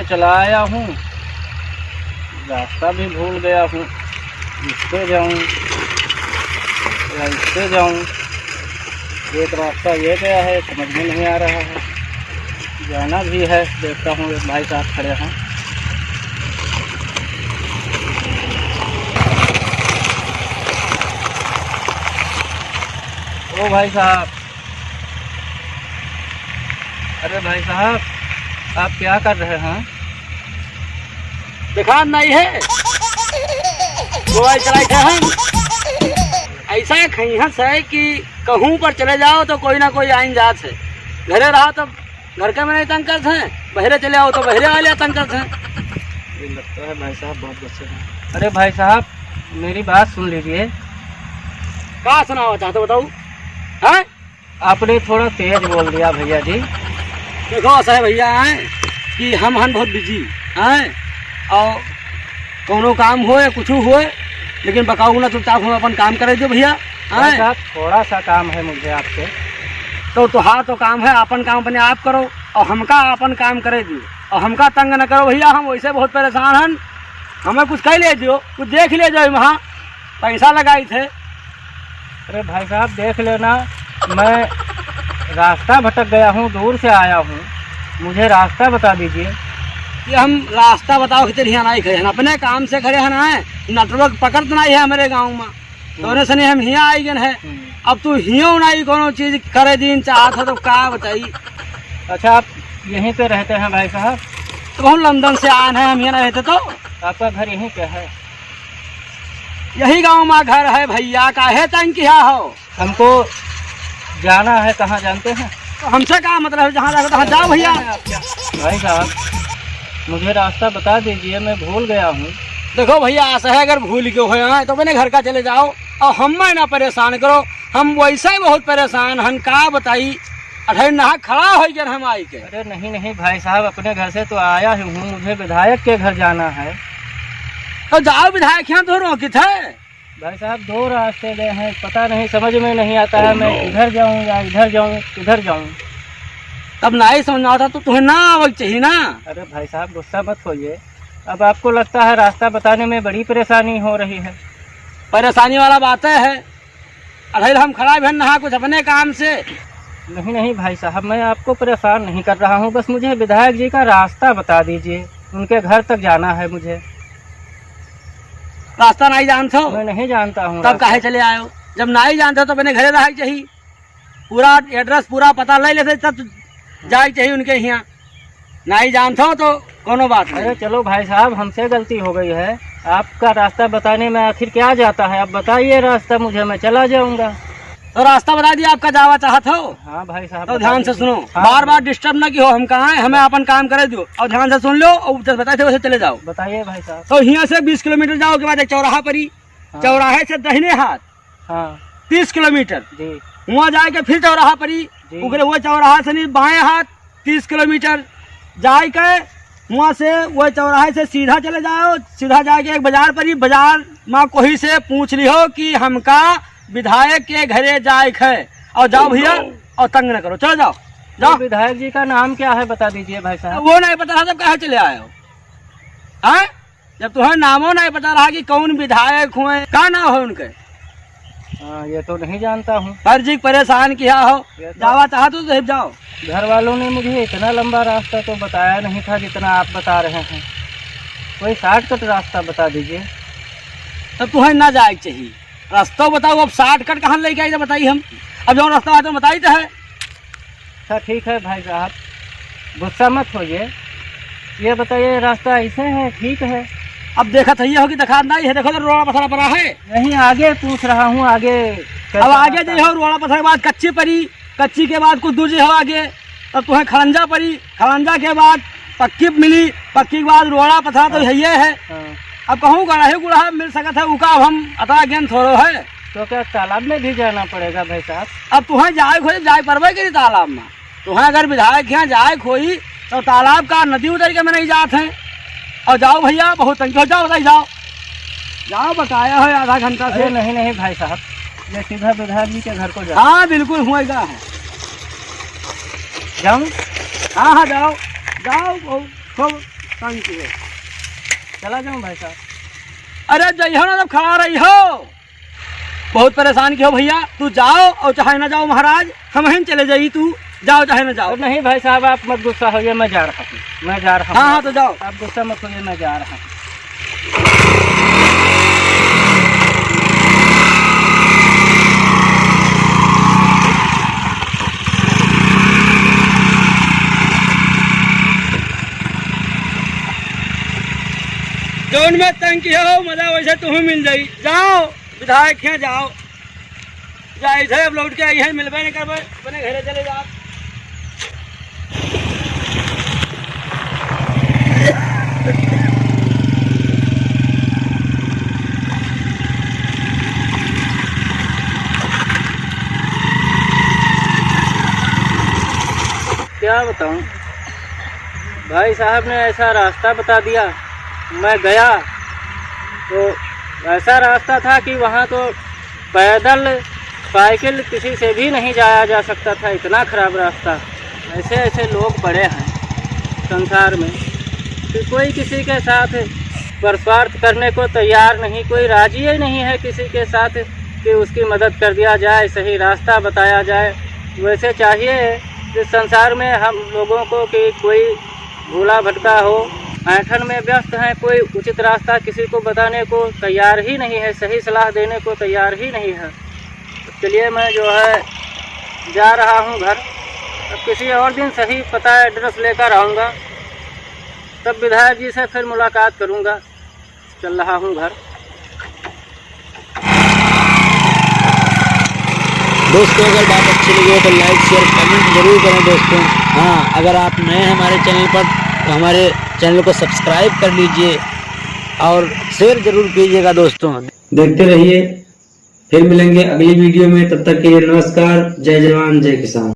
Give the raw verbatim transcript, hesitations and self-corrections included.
चला आया हूँ, रास्ता भी भूल गया हूँ, इससे जाऊँ या इससे जाऊँ। एक रास्ता ये गया है, समझ में नहीं आ रहा है, जाना भी है। देखता हूँ, एक भाई साहब खड़े हैं। ओ भाई साहब, अरे भाई साहब, आप क्या कर रहे हैं? दिखात नाहीं है, मोबाइल चलाइत है हम। ऐसा खइहस है कि कहूँ पर चले जाओ तो कोई ना कोई आइन जात है। घरे रहा तो घर के में नहीं तंग करत हैं, बहरे चले आओ तो बहरे वाले तंग करत हैं। ये लगता है भाई साहब बहुत गुस्से में। अरे भाई साहब, मेरी बात सुन लीजिए। का सुनावा चाहते बताओ? हैं? आपने थोड़ा तेज बोल दिया भैया जी। देखो, ऐसा है भैया, हैं, कि हम हन बहुत बिजी, हैं, और कौनो काम होए, कुछ होए, लेकिन बकाऊ ना, चुपचाप हम अपन काम करे दो भैया, भाई हैं। साहब, थोड़ा सा काम है मुझे आपसे। तो तुहार तो काम है, अपन काम अपने आप करो, और हमका अपन काम करे दियो, और हमका तंग न करो भैया, हम वैसे बहुत परेशान हन, हमें कुछ कह ले दियो, कुछ देख ले जाओ वहाँ। पैसा लगाइत है। अरे भाई साहब, देख लेना, मैं रास्ता भटक गया हूँ, दूर से आया हूँ, मुझे रास्ता बता दीजिए। कि हम रास्ता बताओ, किधर हियाँ नाहीं खड़े हैं, अपने काम से खड़े हैं ना, network पकड़त नाहीं है हमरे गाँव में, तो हम्म। उन्हें सने हम हियाँ आई गए हैं। हम्म। अब तू हियो नाहीं कोनो चीज करे दीन चाहत हो तो का बताई? अच्छा, आप यहीं पे रहते हैं भाई साहब? तो हम लंदन से आए हैं, हम यहाँ रहते तो। आपका घर यहीं पे है? यही गाँव मा घर है भैया, काहे तंग किया हो? हमको जाना है, कहाँ जानते हैं? तो हमसे का मतलब है, जहाँ जाओ, तहाँ जाओ भैया। भाई साहब, मुझे रास्ता बता दीजिए, मैं भूल गया हूँ। देखो भैया, ऐसा है, अगर भूल गए हो यहाँ, तो अपने घर का चले जाओ और हमें ना परेशान करो, हम वैसे ही बहुत परेशान हन, का बताई। अठे नहा खड़ा होइ गए हम आई के। अरे नहीं, नहीं भाई साहब, अपने घर से तो आया ही हूँ, मुझे विधायक के घर जाना है। तो जाओ विधायक यहाँ, तो रोकित है। भाई साहब, दो रास्ते गए हैं, पता नहीं, समझ में नहीं आता है, मैं किधर जाऊँ या इधर जाऊँ, किधर जाऊँ। तब नाहीं समझ में आता तो तुम्हें ना आवे के चाहिए ना। अरे भाई साहब, गुस्सा मत होइए, अब आपको लगता है रास्ता बताने में बड़ी परेशानी हो रही है। परेशानी वाला बात है, अढ़ाई हम खड़ा भी हन नहा कुछ अपने काम से। नहीं, नहीं भाई साहब, मैं आपको परेशान नहीं कर रहा हूँ, बस मुझे विधायक जी का रास्ता बता दीजिए, उनके घर तक जाना है मुझे। रास्ता नाहीं जानत हो? मैं नहीं जानता हूँ तब रास्ता। काहे चले आयो? जब नाहीं जानत हो तो अपने घरे रहे के चाहिए। पूरा address, पूरा पता ले लेते तब जाए के चाहिए उनके हियाँ। नाहीं जानत हो तो कोनो बात नहीं। अरे चलो भाई साहब, हमसे गलती हो गई है। आपका रास्ता बताने में आखिर क्या जाता है? आप बताइए रास्ता मुझे, मैं चला जाऊँगा। तो रास्ता बता दिया आपका, जावा चाहत हो? हाँ भाई साहब, तो बता ध्यान से दीजिए। सुनो, हाँ। बार बार disturb ना किहो, हम कहाँ हैं, हमें अपन काम करे दो और ध्यान से सुन लो और जैसे बताए थे वैसे चले जाओ। बताइए भाई साहब। तो हियाँ से बीस किलोमीटर जाओ के बाद एक चौराहा परी, हाँ। चौराहे से दहिने हाथ हाँ। तीस किलोमीटर। जी। हुआँ जाए के फिर चौराहा परी, जी। ओकरे हुआँ चौराहा से नहीं बाएं हाथ तीस किलोमीटर जाए के, हुआँ से वह चौराहे से सीधा चले जाओ, सीधा जाए के एक बाजार परी, बाजार मा कोही से पूछ लिहो कि हमका विधायक के घरे जाए के है, और जाओ भैया, और तंग न करो, चलो जाओ, जाओ। तो विधायक जी का नाम क्या है, बता दीजिए भाई साहब। वो नहीं पता रहा तब काहे चले आए हो? हाँ? जब तुम्हें नामो नहीं पता रहा कि कौन विधायक हुए, का नाम है उनके? हाँ, ये तो नहीं जानता हूँ। हर जी परेशान किया हो, ये तो जावा चाहत हो तो जाओ। घर वालों ने मुझे इतना लंबा रास्ता तो बताया नहीं था जितना आप बता रहे हैं। कोई shortcut रास्ता बता दीजिए। तब तुम्हें ना जाए के चाहिए, रास्ता बताओ। अब shortcut कहाँ लेके आई तो बताई हम, अब जो रास्ता है तो बताई तो है। अच्छा, ठीक है भाई साहब, गुस्सा मत होइए। ये बताइए, रास्ता ऐसे है, ठीक है? अब देखत है, ये हो कि दिखात नहीं है, देखो तो रोड़ा पथरा पड़ा है। नहीं, आगे पूछ रहा हूँ, आगे कैसा अब आगे रास्ता जो है? हो, रोड़ा पथरा के बाद कच्ची परी, कच्ची के बाद कुछ दूर जो हो आगे, तब तुम्हें खड़ंजा परी, खड़ंजा के बाद पक्की मिली, पक्की के बाद रोड़ा पथरा तो हाँ। है, ये है। हाँ। अब कहूँ गड़ही गुड़हा मिल सकत है, उका अब हम अता ज्ञान थोड़ो है। तो क्या तालाब में भी जाना पड़ेगा भाई साहब? अब तुम्हें जाए खोजे, जाए परबे के तालाब में। तुम्हें अगर विधायक यहाँ जाए खोई, तो तालाब का नदी उतर के में नहीं जात हैं। और जाओ भैया, बहुत तंग हो, जाओ, बताई जाओ। जाओ, बकाया है आधा घंटा से। अरे नहीं, नहीं भाई साहब, ये सीधा विधायक जी के घर को जाओ। हाँ, बिल्कुल हुएगा है। जाऊँ? हाँ, हाँ, जाओ, जाओ, खूब, खूब। परेशान किहे। चला जाऊं भाई साहब? अरे जइहो ना, जब खड़ा रहिहो। बहुत परेशान किहो भइया, तू जाओ और चाहे ना जाओ महाराज, हमहिन चले जाई, तू जाओ चाहे ना जाओ। अरे नहीं भाई साहब, आप मत गुस्सा होइए, मैं जा रहा हूँ, मैं जा रहा हूँ। हाँ, हाँ, तो जाओ। आप गुस्सा मत होइए, मैं जा रहा हूँ। जौन में तंग किहे हो, मजा वैसे तुहूँ मिल जाई। जाओ, विधायक हैं, जाओ। जा, इधर अब लौट के आई है, मिलबे नहीं करबे, अपने घरे चले जाओ। क्या बताऊं, भाई साहब ने ऐसा रास्ता बता दिया। मैं गया तो ऐसा रास्ता था कि वहाँ तो पैदल, साइकिल किसी से भी नहीं जाया जा सकता था, इतना खराब रास्ता। ऐसे ऐसे लोग पड़े हैं संसार में कि कोई किसी के साथ परस्वार्थ करने को तैयार नहीं, कोई राजी ही नहीं है किसी के साथ कि उसकी मदद कर दिया जाए, सही रास्ता बताया जाए। वैसे चाहिए इस संसार में हम लोगों को कि कोई भूला भटका हो, ऐंठन में व्यस्त हैं, कोई उचित रास्ता किसी को बताने को तैयार ही नहीं है, सही सलाह देने को तैयार ही नहीं है। चलिए, मैं जो है जा रहा हूँ घर। अब किसी और दिन सही पता एड्रेस लेकर आऊँगा, तब विधायक जी से फिर मुलाकात करूँगा। चल रहा हूँ घर। दोस्तों, अगर बात अच्छी लगी हो तो like, share, comment जरूर करें दोस्तों। हाँ, अगर आप नए हैं हमारे चैनल पर तो हमारे चैनल को सब्सक्राइब कर लीजिए और शेयर जरूर कीजिएगा दोस्तों। देखते रहिए, फिर मिलेंगे अगली वीडियो में। तब तक के लिए नमस्कार, जय जवान, जय किसान।